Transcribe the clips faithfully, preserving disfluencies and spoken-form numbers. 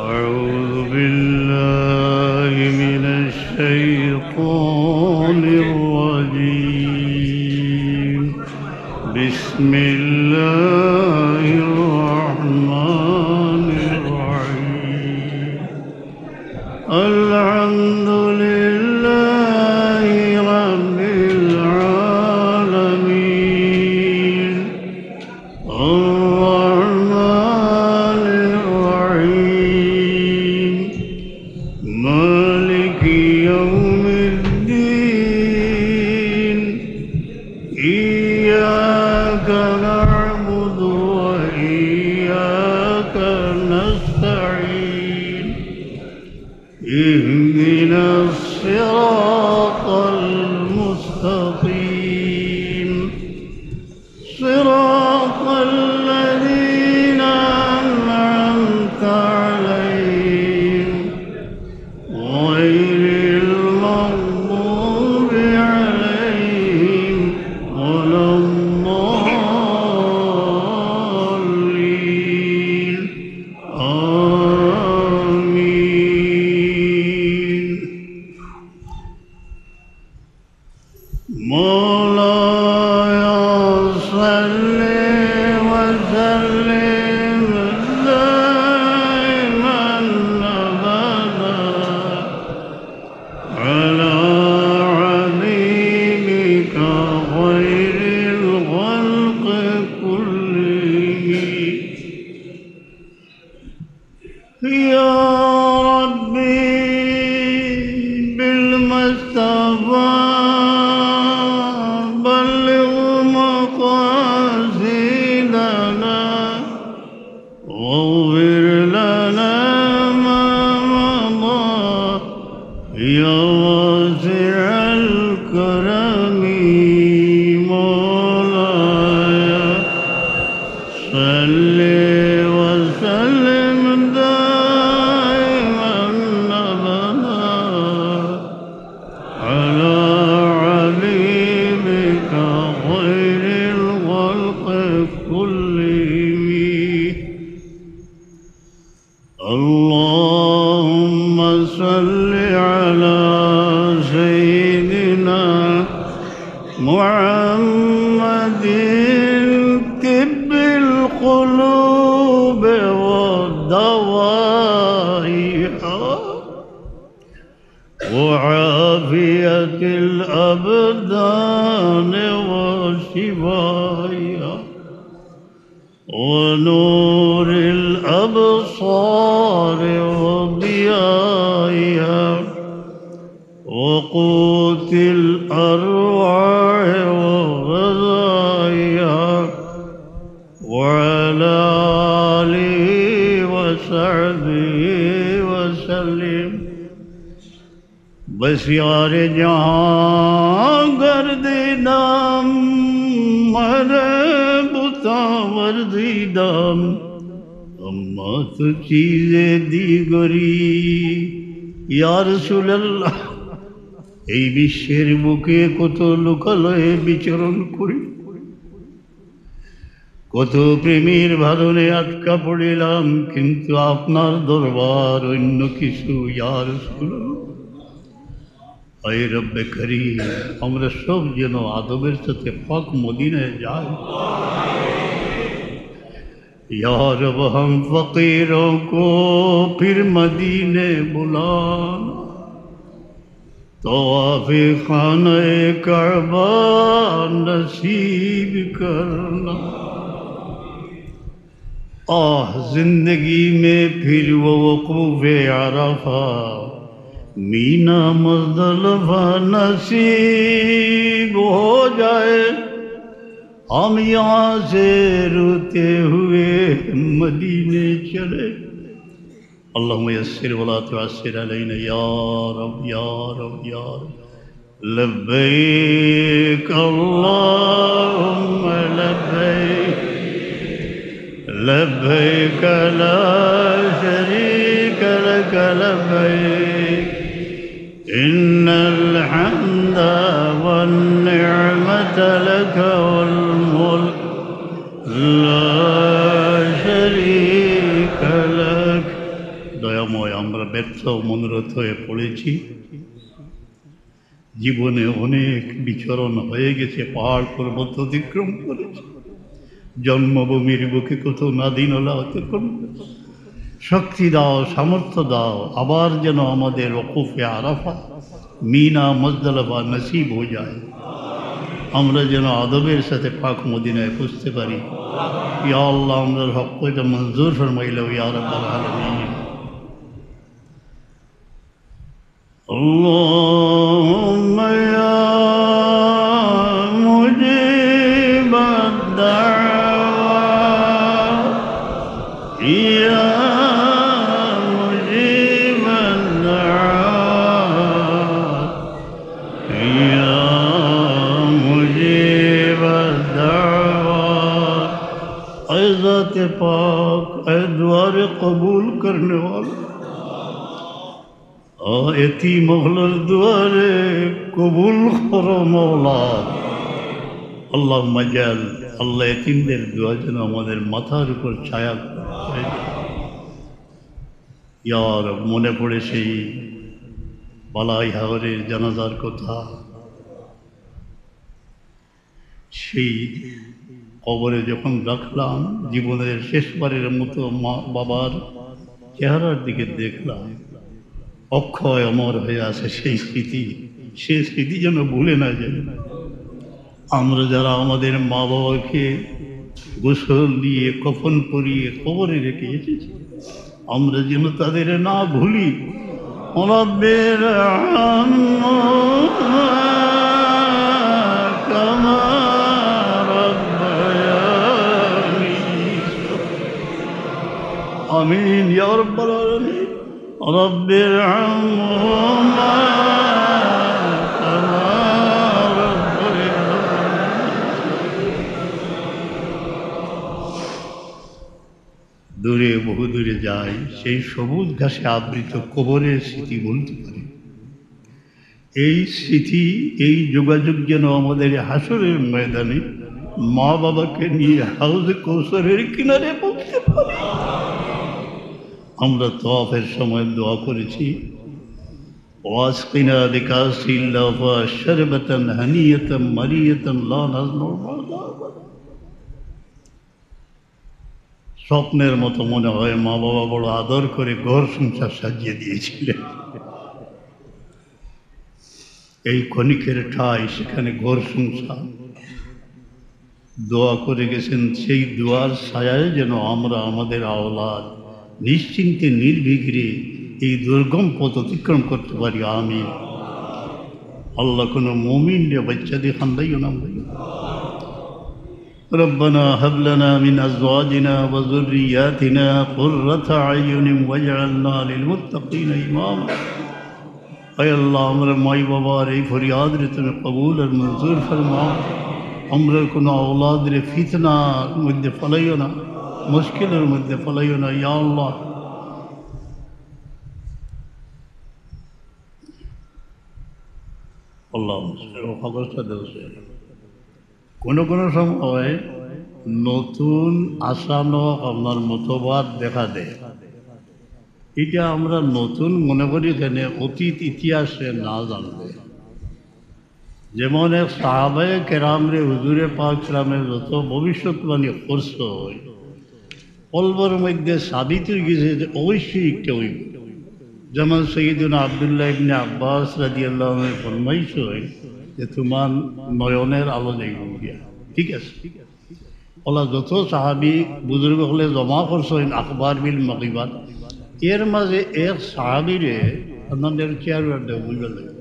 أعوذ بالله من الشيطان الرجيم. بسم الله الرحمن الرحيم. الحمد لله رب العالمين. الرحمن الرحيم. مالك يوم الدين. إياك نعبد وإياك نستعين. اهدنا الصراط المستقيم. صراط الذين أنعمت عليهم غير المغضوب عليهم ولا الضالين. آمين. مولاي صل وسلم دائما أبدا على حبيبك خير الخلق كلهم. يا ربي بالمصطفى بلغ مقاصدنا واغفر لنا ما مضى يا واسع الكرم. مولاي صل وسلم دائما أبدا على حبيبك خير الخلق كلهم. اللهم صل على سيدنا محمد طب القلوب ودوائها وعافية الأبدان وشفائها ونور الأبصار وضيائها وقوت الأرواح وغذائها وعلى آله وصحبه وسلم. بسیار جہاں گردیدم، مر بتاں وردیدم، اما تو چیز دیگری۔ یا رسول اللہ، এই বিশ্বের বুকে কত লোকালয়ে বিচরণ করি, কত প্রেমীর ভাদনে আটকা পড়িলাম, কিন্তু আপনার দরবার অন্য কিছু, ইয়া রাসূলুল্লাহ। আয় রব্বে করিম, আমরা সব যেন আদবের সাথে পাক মদিনায় যাই। یا رب، ہم فقیروں کو پھر مدینے بلانا، طواف خانہ کعبہ نصیب کرنا۔ آہ، زندگی میں پھر وہ وقوف عرفہ، مینا مزدلفہ نصیب ہو جائے، ہم یہاں سے روتے ہوئے مدینے چلے۔ اللهم يسر ولا تعسر علينا يا رب، يا رب، يا رب۔ لبيك اللهم لبيك، لبيك لا شريك لك لبيك، إن الحمد والنعمة لك والملك، لا شريك لك۔ দয়াময়, আমরা ব্যর্থ মনোরথ হয়ে পড়েছি। জীবনে অনেক বিচরণ হয়ে গেছে, পাহাড় পর্বত অতিক্রম করেছি, জন্মভূমির বুকে কত নদী নালা অতিক্রম করেছি। শক্তি দাও, সামর্থ্য দাও, আবার যেন আমাদের ওকুফে আরাফা, মিনা, মুজদালিফা নসিব হয়ে যায়। আমরা যেন আদবের সাথে পাক মদিনায় পৌঁছতে পারি। ইয়া আল্লাহ, আমরার হক এটা মঞ্জুর ফরমাইলাও, ইয়া রাব্বাল আলামিন। اللهم يا مجيب الدعوات، يا مجيب الدعوات، يا مجيب الدعوات۔ اے ذات پاک، اے دعا قبول کرنے والا، ও এতিম অকলর দোয়ারে কবুল করো মওলা। আল্লাহুম্মা জাল, আল্লাহ এতিমদের দোয়া যেন আমাদের মাথার উপর ছায়া করে। ইয়া রব, মনে পড়ে সেই বালাই হাওরের জানাজার কথা। সেই কবরে যখন রাখলাম, জীবনের শেষবারের মতো মা বাবার চেহারার দিকে দেখলাম, অক্ষয় অমর হয়ে আছে সেই স্মৃতি। সেই স্মৃতি যেন ভুলে না যাই। আমরা যারা আমাদের মা বাবাকে গোসল দিয়ে, কফন পরিয়ে কবরে রেখে এসেছি, আমরা যেন তাদের না ভুলি। رب ارحمهما كما ربياني صغيرا। آمين يا رب العالمين। رب ارحمهما كما ربياني। দূরে, বহু দূরে যাই, সেই সবুজ ঘাসে আবৃত কবরের স্মৃতি বলতে পারি। এই স্মৃতি, এই যোগাযোগ যেন আমাদের হাশরের ময়দানে মা বাবাকে নিয়ে হাউজে কৌসরের কিনারে পৌঁছতে পারে। আমরা তওয়াফের সময় দোয়া করেছি, واسقنا بكأس الوفاء شربة هنيئة مريئة لا نظمأ بعدها أبدا। স্বপ্নের মতো মনে হয়, মা বাবা বড় আদর করে ঘর সংসার সাজিয়ে দিয়েছিলেন। এই ক্ষণিকের ঠাঁই, সেখানে ঘর সংসার। দোয়া করে গেছেন, সেই দোয়ার ছায়ায় যেন আমরা, আমাদের আওলাদ নিশ্চিন্তে নির্বিঘ্নে এই দুর্গম পথ অতিক্রম করতে পারি। আমিন। আল্লাহ, কোনো মুমিনরে বাচ্চা দিয়ে কান্দাইও না। ربنا هب لنا من أزواجنا وذرياتنا قرة أعين واجعلنا للمتقين إماما। আয় আল্লাহ, আমরা মাই বাবার এই ফরিয়াদরে তুমি কবুল আর মঞ্জুর ফরমাও। আমরা কোনো আওলাদরে ফিতনার মধ্যে ফালাইও না, মুশকিলের মধ্যে ফালাইও না, ইয়া আল্লাহ। আল্লাহ, খবরটা দেওয়া। কোনো কোনো সময় নতুন আচানক আপনার মতবাদ দেখা দেয়। এটা আমরা নতুন মনে করি কেনে, অতীত ইতিহাসে না জানলে। যেমন এক সাহাবায়ে কেরামরে হুজুরে পাক সালামে যত ভবিষ্যৎবাণী করছইন, কলবর মধ্যে সাবিত হয়ে গেছে যে অবশ্যই একটা হইব। যেমন সৈয়দুনা আব্দুল্লাহ ইবনে আব্বাস রাদিয়াল্লাহু আনহু ফরমাইছইন যে, "তোমার নয়নের আলো যাইব গিয়া।" ঠিক আছে? ওলা যত সাহাবি বুজুর্গ হকলে জমা করছইন আখবার বিল মগিবাত, এর মাঝে এক সাহাবিরে, আপনাদের চেয়ার দেব, বুঝবেন না।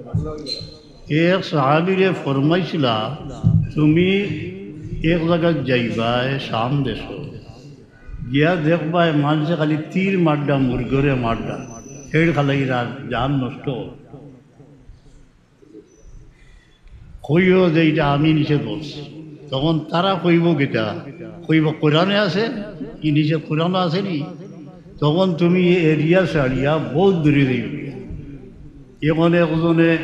এক সাহাবিরে ফরমাইছিলা, "তুমি এক জাগাত যাইবায়, শাম দেশো, গিয়া দেখবায় মানষে খালি তীর মারডা, মুরগরে মারডা, হেড় খালাইরা, জান নষ্ট।" কইও যে ইটা আমি নিষেধ করছি। তখন তারা কইব কিতা? কইব, "কোরআনে আছে, ই নিষেধ কোরআনে আছে নি?" তখন তুমি এই এরিয়া ছাড়িয়া বহুত দূরে যাইবে। এখন একজনে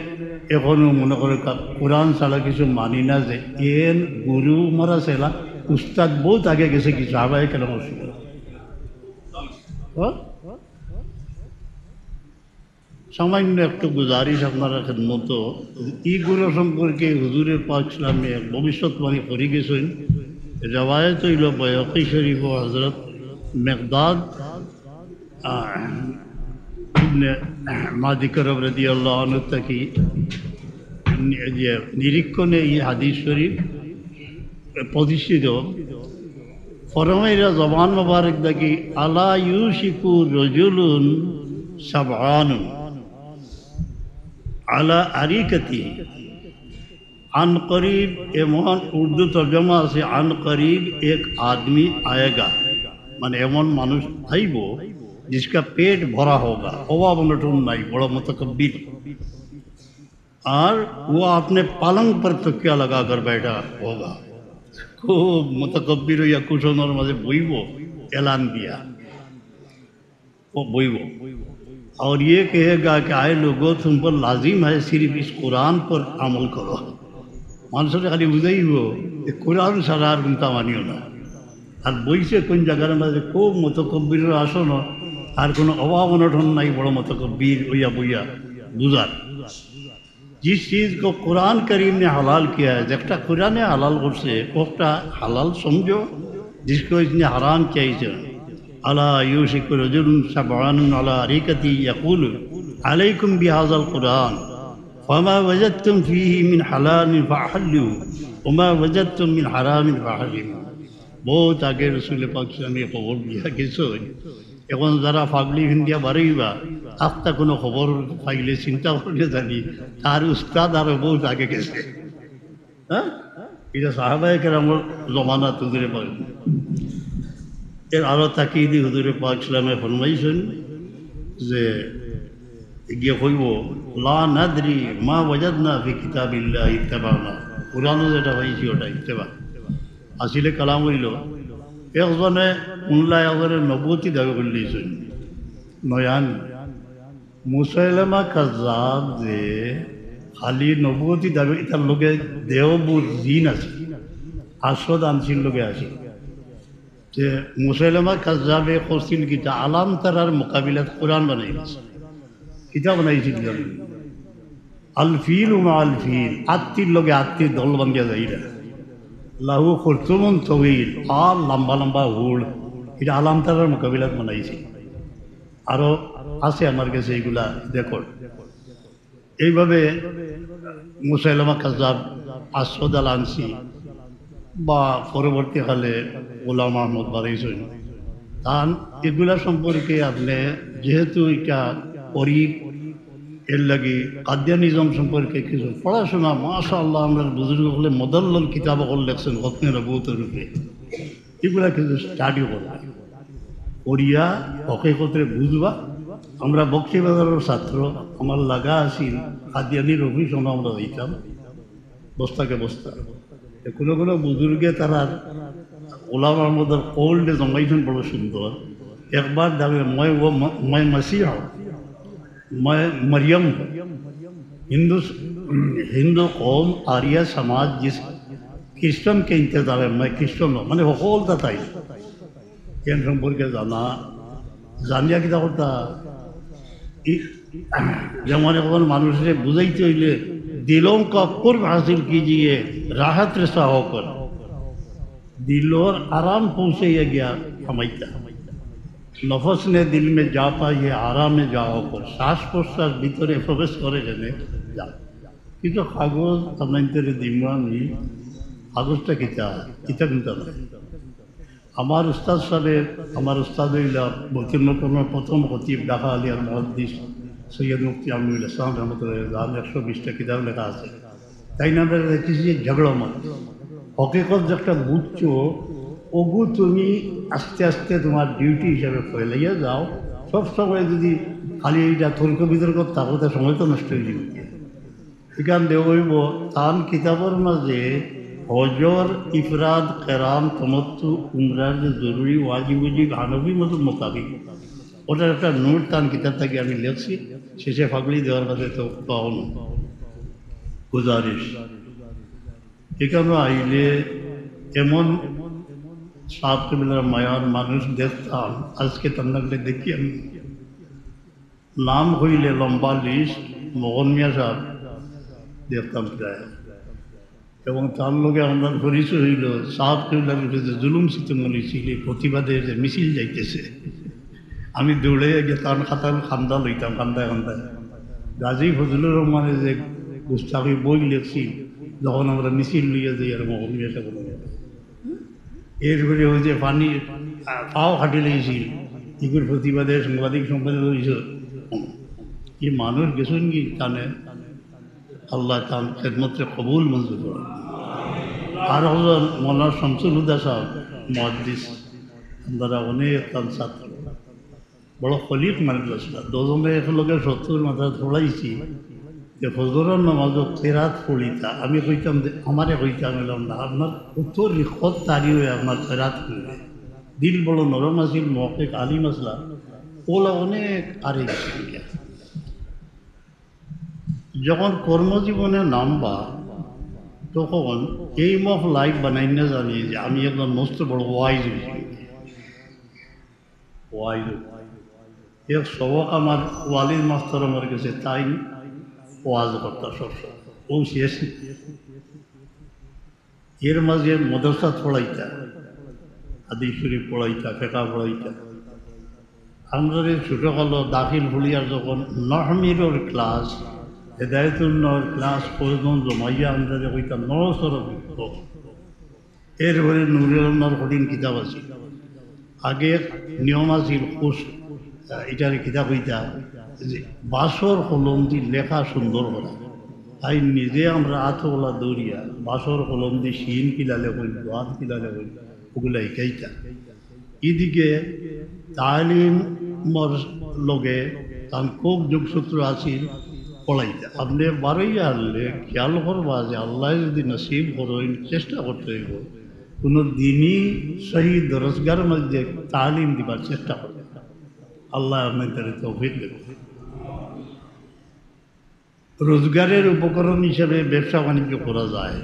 এখনো মনে করে কা-, কোরআন ছাড়া কিছু মানি না, যে এন গুরু মারা ছেলা উস্তাদ বহুত আগে গেছে কিছু আবায় কেন করছিল। হ্যাঁ? সামান্য একটু গুজারিশ আপনারার খেদমতো, ইগুলো সম্পর্কে হুজুরে পাক ইসলামে এক ভবিষ্যৎবাণী করি গেছেন। রেওয়ায়েত হইল বাইহাকী শরীফ ও হযরত মিকদাদ, আহ, ইবনে মাদি করব রাদিয়াল্লাহু আনহু থাকি নি-, যে নিরীক্ষণে এই হাদিস শরীফ প্রতিষ্ঠিত। ফরমাইরা জবান মোবারক থাকি, "আলা ইউশিকু রজুলুন সাবআনুন আলা আরিকাতিহি।" আন করিব, এমন উর্দু তর্জমা আছে, "আন করিব এক আদমি আয়েগা", মানে এমন মানুষ আইব, "জিসকা পেট ভরা হোগা", অভাব অনটন নাই, বড় মুতাকাব্বির। আর "ও আপনে পালং পর তকিয়া লাগা কর বেঠা হোগা", খুব মুতাকাব্বির হইয়া কুশনর মাঝে বইব, এলান দিয়া। ও বইব। "और ये कहेगा कि आए लोगो, तुम पर लाजिम है सिर्फ इस कुरान पर अमल करो।" মানুষরে খালি বুঝাইব যে কোরআন ছাড়া আর কুনতা মানিও না। আর বইছে কোন জাগার মাঝে, খুব মুতাকাব্বিরর আসন, আর কোনো অভাব অনটন নাই, বড় মুতাকাব্বির হইয়া বইয়া বুঝার। जिस चीज़ को कुरान करीम ने हलाल किया है, যেটা কোরআনে হালাল করছে, ওটা হালাল সমঝো, जिसको इसने हराम किया है। "अला यूशिकु रजुलुन शबआनुन अला अरीकतिही यकूलु अलैकुम बिहाज़ाल कुरान, फमा वजदतुम फीही मिन हलालिन फअहल्लुहु, वमा वजदतुम मिन हरामिन फहर्रिमु।" বহুত আগে রসুল পাক সাল্লাল্লাহু আলাইহি ওয়াসাল্লাম এই খবর দিয়া গেছেন। এখন যারা পাগড়ি ফিন্দিয়া বারইবা, আস্তা কোনো খবর পাইলে চিন্তা করলে জানি, তার উস্তাদ আরো বহুত আগে গেছে। হ্যাঁ, এটা সাহাবায়ে কেরামর জমানাত হুজুরে পাক। এর আরো তাকিদি হুজুরে পাক সাল্লামে ফরমাইছেন যে, গিয়ে কইব, "লা নাদরি মা ওয়াজাদনা ফি কিতাবিল্লাহি ইত্তাবানা।" কোরআনে যেটা পাইছি ওটা ইত্তেবা। আসলে কালাম হইল, একজনে উল্লা একজনে নবুয়তি দাবি করলিছেন, নয়ান মুসাইলামা কাজ্জাব যে খালি নবুয়তি দাবি, ইতার লগে দেওবুত জিন আছে, আসদ আনসির লগে আছে। যে মুসাইলামা কাজ্জাবে করছিল কিতা, আলাম তারার মোকাবিলাত কোরআন বানাই দিছে। কিতা বানাইছিল জানেন? আল ফিল উমা আল ফিল, আত্তির লগে আত্তির দল ভাঙ্গিয়া যাইরা। লাহু খুরতুমুন তবিল, আর লম্বা লম্বা হুড়, এটা আলাম তারার মোকাবিলাত বানাইছে। আরো আছে আমার কাছে এইগুলা রেকর্ড। এইভাবে মুসাইলামা কাজ্জাব, আসওয়াদ আল আনসি বা পরবর্তীকালে গোলাম আহমদ বারইছইন, তান এগুলা সম্পর্কে আপনি যেহেতু এটা পড়ি, এর লাগি কাদিয়ানিজম সম্পর্কে কিছু পড়াশোনা, মাশাআল্লাহ, আমরা বুজুর্গ হকলে মদল্লল কিতাব হকল লেখছেন হকনে নবুয়তর উপরে। এগুলা কিছু স্টাডি করবা, করিয়া হকিকতরে বুঝবা। আমরা বক্সিবাজারর ছাত্র, আমার লাগা আছিল, কাদিয়ানির অফিস আমরা যাইতাম বস্তাকে বস্তা। এ কোনো কোনো বুজুর্গে তারা গোলাম আহমদর কৌলটা জমাইছেন বড় সুন্দর। একবার দাবি, "মই ও ম-, মই মসিহ, মই মরিয়ম, হিন্দু, হিন্দু কৌম, আরিয়া সমাজ, জিস খ্রিস্টান কে ইন্তজার হ্যায়, মই খ্রিস্টান হুঁ।" মানে হকলতা তাই। এন সম্পর্কে জানা, জানিয়া কিতা করতা? ই-, যেমন এখন মানুষরে বুঝাইতে হইলে, "দিলোঁ কা কুরব হাসিল কিজিয়ে, রাহত রসা হোকর।" দিলর আরাম পৌঁছাইয়া গিয়া হামাইতা। "নফস নে দিল মে জা পাই হে, আরামে জা হোকর।" শ্বাস প্রশ্বাস ভিতরে প্রবেশ করে জেনে যা। কিছু কাগজ আপনাইন্তরে দিমু আমি, কাগজটা কিতা, কিতা কিনতে না। আমার উস্তাদ সাহেব, আমার উস্তাদ হইলা বৈতুল মোকাররমর প্রথম খতিব, ঢাকা আলিয়ার মুহাদ্দিস সৈয়দ মুফতি আমিনুল ইসলাম রহমতুল্লাহ আলাইহি, একশো বিশটা কিতাব লেখা আছে। তাইন আমরা দেখছি যে ঝগড়া মত। হকিকত যে একটা বুঝছো, ওগু তুমি আস্তে আস্তে তোমার ডিউটি হিসাবে ফেলাইয়া যাও। সব সময় যদি খালি এইটা তর্ক বিতর্ক থাকো, তা সময় তো নষ্ট হয়ে যাবে। এখান দেওয়া হইব, তান কিতাবর মাঝে হজর, ইফরাদ, কেরান, তমত্তু, উমরার যে জরুরি ওয়াজিব উজিব হানফি মত মোতাবিক, ওটার একটা নোট তান কিতাব থাকি আমি লেখছি, শেষে ফাগলি দেওয়ার মাঝে তো পাওন গুজারিশ। এখানে আইলে এমন সাব কিবলার মায়ার মানুষ দেখতাম, আজকে তান্নাগুলো দেখি আমি। নাম কইলে লম্বা লিস্ট, মগন মিয়া সাব দেখতাম প্রায়। এবং তার লগে আমরার পরিচয় অইলো, সাব কিবলার উপরে যে জুলুম সিতম অইছিল, এই প্রতিবাদে যে মিছিল যাইতেছে, আমি দৌড়ে গিয়া তার খাতার কান্দা লইতাম, কান্দায় কান্দায়। গাজী ফজলুর রহমানে যে গুস্তাখি বই লেখছিল, যখন আমরা মিছিল লইয়া যাই আর মগন মিয়া সাব বলে, এরপরে ওই যে পানি, আহ, পাও কাটি লেগেছিল, এগুর প্রতিবাদে সাংবাদিক সম্মেলন হয়েছিল। এই মানুষ গেছেন কি জানে, আল্লাহ তার খেদমতরে কবুল মঞ্জুর করে। আর হলেন মৌলানা শামসুল হুদা সাহেব, মুহাদ্দিস, আমরা অনেক তার ছাত্র, বড় খলিক মানুষ আসলা। দুজনে একলগে সত্তর মাথা পড়াইছি যে ফজরর নামাজও কেরাত পড়িতা। আমি কইতাম যে, আমারে কইতাম, এলাম না, আপনার উত্তর রিখত তারি হয়ে আপনার কেরাত পড়বে। দিল বড় নরম আছিল, মহকিক আলিম আসলা, ওলা অনেক আরে গেছে। যখন কর্মজীবনে নামবা, তখন aim of life বানাই না জানি যে আমি একজন মস্ত বড় ওয়াইজ হয়েছি। ওয়াইজ। এক সবক আমার ওয়ালিদ মাস্টার আমার গেছে, তাই ওয়াজ করতা সবসময়। ও শেষ। এর মাঝে মাদ্রাসাত পড়াইতা, হাদিস শরীফ পড়াইতা, ফেকা পড়াইতা। আমরা যে ছোটকালো দাখিল ফুলিয়ার যখন নাহমিরর ক্লাস, হেদায়তুল নূর ক্লাস, কয়েকজন জমাইয়া আমরা যে কইতাম নড়সড় করতো। এরপরে নুরুল আল্লাহর কঠিন কিতাব আছে। আগে নিয়ম আছিল, কোষ, আহ, এটারে কিতাব কইতা, যে বাঁশর কলম দি লেখা সুন্দর করা। তাই নিজে আমরা আতওয়ালা দৌড়িয়া বাঁশর কলম দি শিন কিলা লেখইন, দোয়াদ কিলা লেখইন, ওগুলা শিখাইতা। এদিকে তালিমর লগে তান খুব যোগসূত্র আছিল পড়াইতা। আপনি বারইয়া আনলে খেয়াল করবা যে আল্লাহ যদি নসিব করেন, চেষ্টা করতে হইব। কোনো দিনই সহি দরসগার মধ্যে তালিম দিবার চেষ্টা করবে। আল্লাহ আপনাদের তৌফিক দেবে। রোজগারের উপকরণ হিসেবে ব্যবসা বাণিজ্য করা যায়।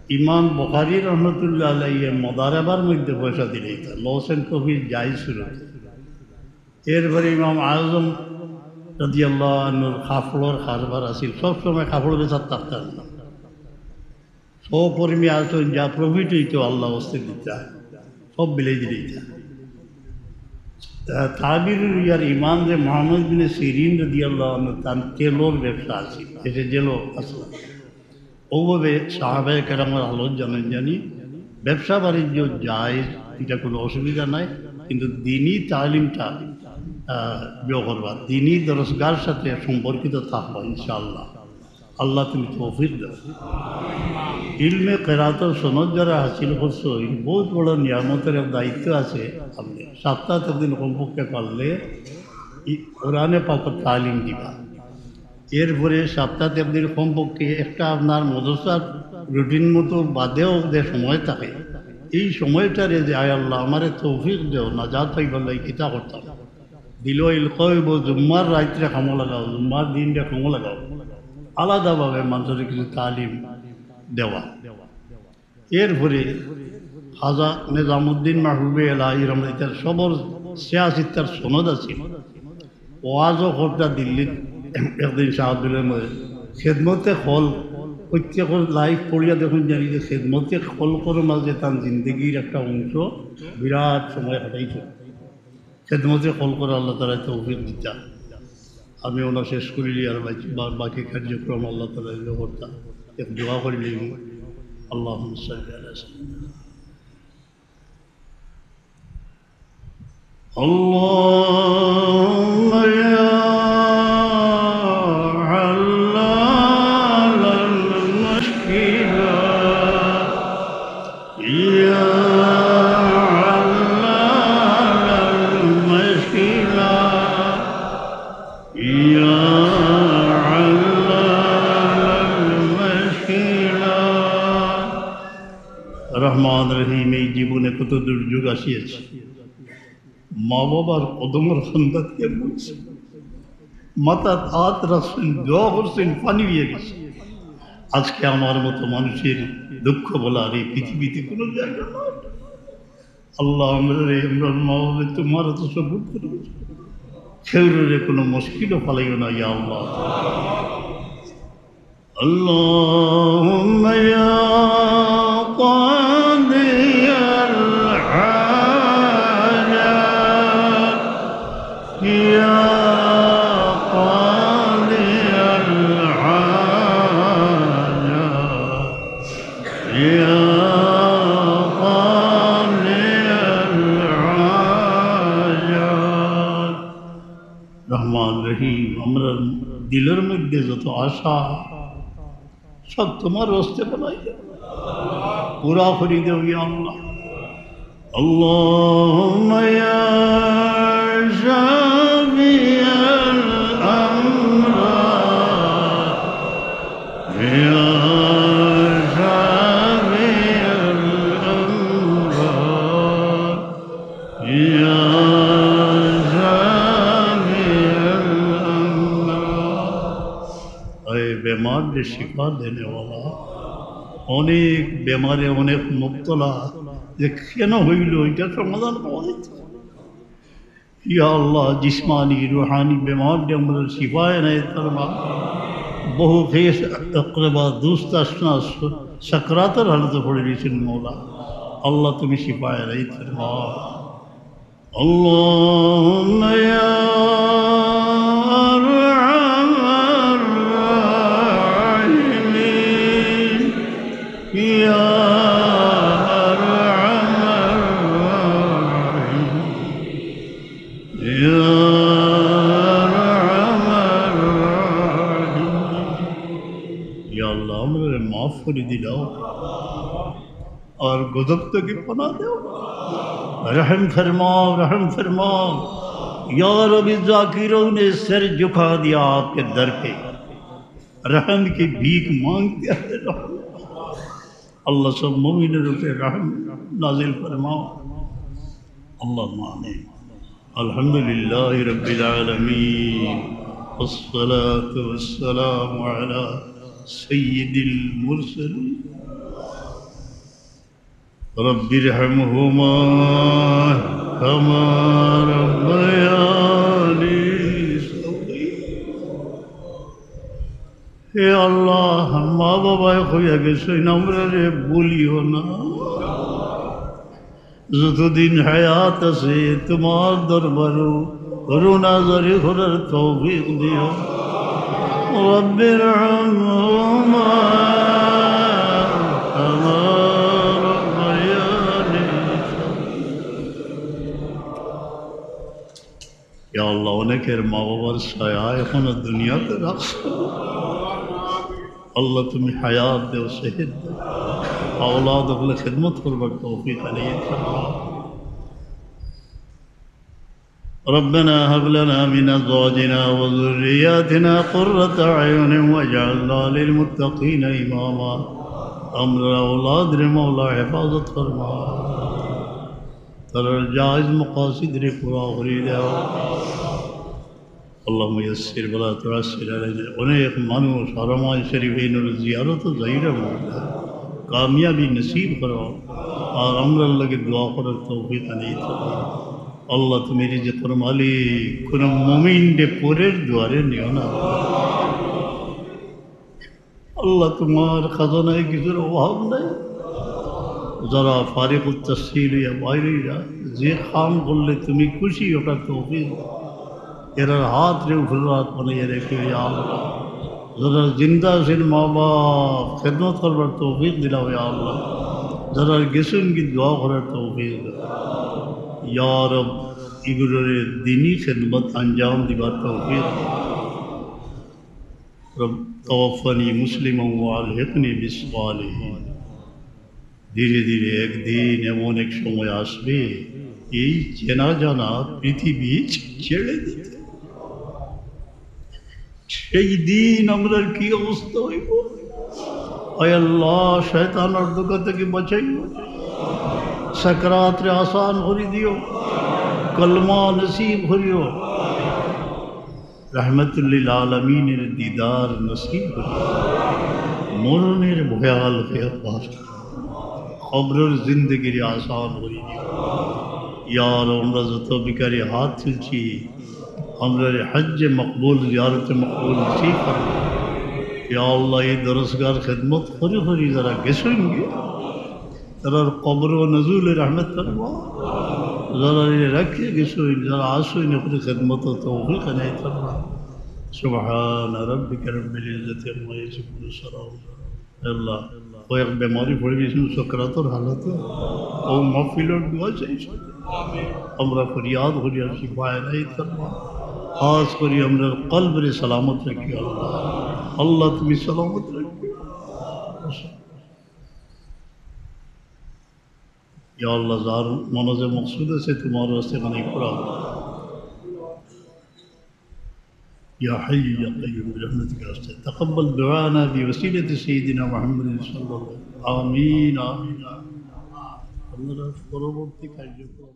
ইমাম বুখারী রহমতুল্লাহ আলাইহি মদারাবার মধ্যে পয়সা দিলে এটা লস এন্ড প্রফিট জায়েজ ছিল। এরপরে ইমাম আজম রাদিয়াল্লাহু আনহুর কাপড়র কারবার আছিল, সবসময় কাপড় বেচার থাকতেন না। সহকর্মী আছেন, যা প্রফিট হইতো আল্লাহ হস্তে দিতা, সব বিলাই দিলে দিতা। তা-, তাবির ইয়ার ইমাম যে মোহাম্মদ বিন সিরিন রাদিয়াল্লাহু আনহু, তার তেলর ব্যবসা আছে, এটা জেলো আসলে। ওভাবে সাহাবায়ে কেরামর হালত জানেন জানি, ব্যবসা বাণিজ্য জায়েজ, এটা কোনো অসুবিধা নাই, কিন্তু দিনই তালিমটা, আহ, ইয়ে করবা, দিনই দরসগার সাথে সম্পর্কিত থাকবা ইনশাআল্লাহ। আল্লাহ তুমি তৌফিক দাও। ইলমে কেরাতর সনদ যারা হাসিল করছো, এই বহুত বড় নিয়ামতের এক দায়িত্ব আছে। আপনি সপ্তাহে একদিন কমপক্ষে পারলে এই কোরআনে পাকর তালিম দিবা। এরপরে সপ্তাহে একদিন কমপক্ষে একটা আপনার মাদ্রাসার রুটিন মতো বাদেও যে সময় থাকে, এই সময়টারে যে, "আয় আল্লাহ, আমারে তৌফিক দেও, নাজাত পাইবার লাগি কিতা করতাম।" দিল ইলকইব জুম্মার রাত্রে কামো লাগাও, জুম্মার দিনরে কামো লাগাও, আলাদাভাবে মানুষরে কিছু তালিম দেওয়া। এরপরে খাজা নিজামুদ্দিন মাহবুবে এলাহি রহমতুল্লাহ সবর সিয়াসিতার সনদ আছে। ওয়াজও করতা দিল্লিত একদিন শাহ আব্দুলের মধ্যে খেদমতে খল, প্রত্যেক লাইফ পড়িয়া দেখুন জানি যে খেদমতে খল করে মাঝে তার জিন্দগির একটা অংশ বিরাট সময় কাটাইছে। খেদমতে খল করে আল্লাহ তাআলা তৌফিক দিতা। আমি ওনা শেষ করিলি আর বাকি, বা-, বাকি কার্যক্রম আল্লাহ তাআলা ইয়ে করতা। এক দোয়া করিলি। আল্লাহুম্মা সাল্লি আলা সাইয়্যিদিনা। اللهم يا علام المشكلات، يا علام المشكلات، يا علام المشكلات. রহমান রহিম, এই জীবনে কত দুর্যোগ আসিয়াছে, মা বাবার কদমর খান্দাত গিয়া বইছে, মাথাত হাত রাখছেন, দোয়া করছেন, পানি হয়ে গেছে। আজকে আমার মতো মানুষের দুঃখ বলার এই পৃথিবীতে কোনো জায়গা নাই। আল্লাহ, আমরা রে, আমরা মা বাবা তোমার হাতে সবুর করে দিয়েছি। কেউরে কোনো মুশকিলও ফালাইও না, ইয়া আল্লাহ। اللهم يا قاضي الحاجات، يا قاضي الحاجات، يا قاضي الحاجات। রহমান রহিম, আমরার দিলর মধ্যে যত আশা, সব তোমার ওয়াস্তে বানাই দেও, পুরা করি দেও, ইয়া আল্লাহ। اللهم يا شافي الأمراض، يا شافي الأمراض، يا شافي الأمراض। اے بیمار دے شفا دینے والا، অনেক বেমারে অনেক মুবতলা, যে কেন হইল, এটা সমাধান পাওয়া যাচ্ছে। ইয়া আল্লাহ, জিসমানি, রুহানি বেমার দে আমরার শিফা এনায়েত ফরমা। বহু খেস আকরবা, দুস্ত আশনাস সাকরাতর হালতে পড়ে রয়েছেন মৌলা। আল্লাহ, তুমি শিফা এনায়েত ফরমা। اللهم يا أرحم الراحمين، يا أرحم الراحمين، يا أرحم الراحمين। ইয়া আল্লাহ, আমরারে মাফ করি দিলাও। আর গজব থেকে পানা দেও। রহম ফরমাও, রহম ফরমাও। ইয়া রবি, জাকিরোं نے سر جھکا دیا آپ کے در پہ، رحم کی بھیک مانگتے ہیں، رحم۔ আল্লাহ, সব মুমিনের উপরে রহম নাজিল ফরমাও। আল্লাহুম্মা আমিন। الحمد لله رب العالمين، والصلاة والسلام على سيد المرسلين۔ رب ارحمهما كما ربياني صغيرا। হে আল্লাহ, মা বাবায় কইয়া গেছইন, আমরারে ভুলিও না। যতদিন হায়াত আছে, তোমার দরবারো করুণা জারি করার তৌফিক দিও। رب ارحمهما كما ربياني صغيرا। ইয়া আল্লাহ, অনেকের মা বাবার ছায়া এখনো দুনিয়াতে রাখছো। আল্লাহ, তুমি হায়াত দেও, সেহত দেও, আওলাদ অকলে খেদমত করবার তৌফিক আনাইয়া দাও। ربنا هب لنا من أزواجنا وذرياتنا قرة أعين واجعلنا للمتقين إماما। আমরার আওলাদরে মওলা হেফাজত ফরমা, তারার জায়েজ মাকাসিদরে পুরা করি দেও। اللهم يسر ولا تعسر علينا। অনেক মানুষ হারামাইন শরীফাইনর জিয়ারতো যাইরা মওলা, কামিয়াবি নসিব করো, আর আমরার লাগি দোয়া করার তৌফিক আনাইয়া দাও। আল্লাহ, তুমি রিজিকর মালিক, কোনো মুমিনরে পরের দুয়ারে নিও না। আল্লাহ, তোমার খাজানায় কিছুর অভাব নাই। যারা ফারিগুত তাহসিল অইয়া বাইর অইরা, যে কাম করলে তুমি খুশি, ওটা তৌফিক দাও। এরার হাতরে উপরর হাত বানাইয়া রাখিও, ইয়া আল্লাহ। যারা জিন্দা আছইন, মা বাপ খেদমত করবার তৌফিক দিলাও, ইয়া আল্লাহ। যারা গেছইন গি, দোয়া করার তৌফিক দাও। ইয়া রব, ইগুলোরে দিনি খেদমত আঞ্জাম দিবার তৌফিক দাও। رب توفني مسلما وألحقني بالصالحين। ধীরে ধীরে একদিন এমন এক সময় আসবে, এই চেনা জানা পৃথিবী ছেড়ে দিতে। সেই দিন আমরার কি অবস্থা অইবো? আয় আল্লাহ, শয়তানর ধোকা থেকে বাঁচাইও, সাকরাতরে আসান করি দিও, কলমা নসিব করিও। রহমতুল্লিল আলামিনের দিদার নসিব করিও। মরণের ভয়াল ব্যাপার, কবরর জিন্দেগিরে আসান করি দিও। ইয়া আল্লাহ, আমরা যত ভিখারি হাত তুলছি, আমরারে হজ্জে মকবুল, জিয়ারতে মকবুল নসিব ফরমা। ইয়া আল্লাহ, এই দরসগার খেদমত করি করি যারা গেছইন গিয়া, তারার কবরো নজুলে রহমত ফরমা। যারা রাখিয়া গেছইন, যারা আছইন, এখানে খেদমত তৌফিক এনায়েত ফরমা। سبحان ربك رب العزة عما يصفون. السلام. আল্লাহ, ও এক বেমারি পড়ি গেছইন সকরাতর হালতো, ও মাহফিলর দোয়া চাইছইন। আমরা ফরিয়াদ করি আর শিফা এনায়েত ফরমা। খাস করি আমরার কলবরে সালামত রাখিও আল্লাহ। আল্লাহ, তুমি সালামত রাখিও। ইয়া আল্লাহ, যার মনো যে মকসুদ আছে, তোমার ওয়াস্তে মানে করা। يا حي يا قيوم برحمتك أستغيث. تقبل دعاءنا بوسيلة سيدنا محمد صلى الله عليه وسلم. آمين، آمين، آمين. আপনারা পরবর্তী কার্যক্রম